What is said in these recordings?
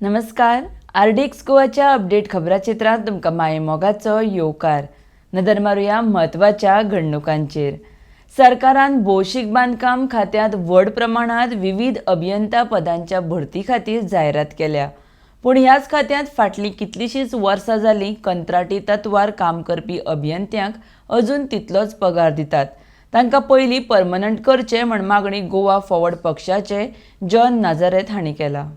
नमस्कार, RDX गोवाच्या update खबराचित्रांत तुमकां माये मोगाचो येवकार. नदर मारुया म्हत्वाच्या घडणुकांचेर. सरकारान भौशीक बांदकाम खात्यांत व्हड प्रमाणांत विविध अभियंता पदांच्या भरती खातीर जायरात केल्या. पूण ह्याच खात्यांत फाटलीं कितलींशींच वर्सां जालीं कंत्राटी तत्वार काम करपी अभियंत्यांक अजून तितलोच पगार दितात. तांकां पयलीं परमनंट करचें म्हण मागणी गोवा फॉरवर्ड पक्षाचे जॉन नाझारेथ हांणी केला.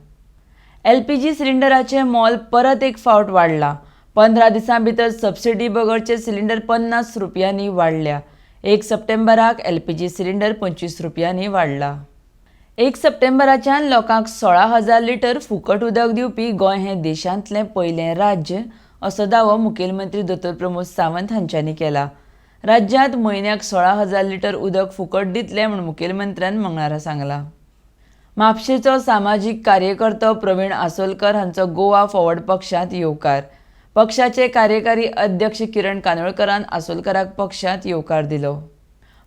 एलपीजी सिलिंडराचें मोल परत एक फावट वाडलां. 15 दिसां भितर सबसिडी बगरचे सिलिंडर 50 रुपयांनी वाडल्या. 1 सप्टेंबराक एलपीजी सिलिंडर 25 रुपयांनी वाडला. 1 सप्टेंबराच्यान लोकांक 16,000 लिटर फुकट उदक दिवपी गोंय हें देशांतलें पयलें राज्य असो दावो मुखेलमंत्री दोतोर प्रमोद सावंत हांच्यांनी केला. राज्यांत म्हयन्याक 16,000 लिटर उदक फुकट दितले म्हूण मुखेलमंत्र्यान मंगळारा सांगलां. म्हापशेचो सामाजीक कार्यकर्तो प्रवीण आसोलकर हांचो गोवा फॉरवर्ड पक्षांत येवकार. पक्षाचे कार्यकारी अध्यक्ष किरण कानोळकरान आसोलकराक पक्षांत येवकार दिलो.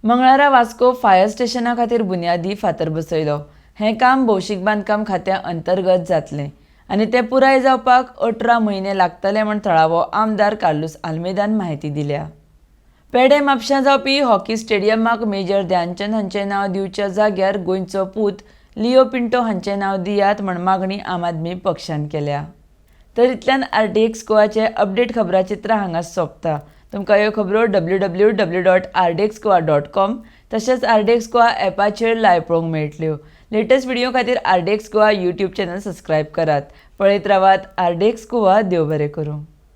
मंगळारा वास्को फायर स्टेशना खातीर बुन्यादी फातर बसयलो. हें काम भौशीक बांदकाम खात्या अंतर्गत जातलें आनी तें पुराय जावपाक 18 म्हयने लागतले म्हूण थळावो आमदार कार्लूस आल्मेदान म्हायती दिल्या. पेडे म्हापशां जावपी हॉकी स्टेडियमाक मेजर ध्यानचंद हांचें नांव दिवच्या जाग्यार गोंयचो पूत लिओ पिंटो हांचें नांव दियात म्हण मागणी आम आदमी पक्षान केल्या. तर इतल्यान आरडीएक्स गोवाचे अपडेट खबराचित्रां हांगा सोंपता. तुमकां ह्यो खबरो www.rdxgoa.com तशेंच आरडीएक्स गोवा एपाचेर लायव्ह पळोवंक मेळटल्यो. लेटस्ट व्हिडिओ खातीर RDX Goa YouTube channel subscribe करात. पळयत रावात आरडीएक्स गोवा. देव बरें करूं.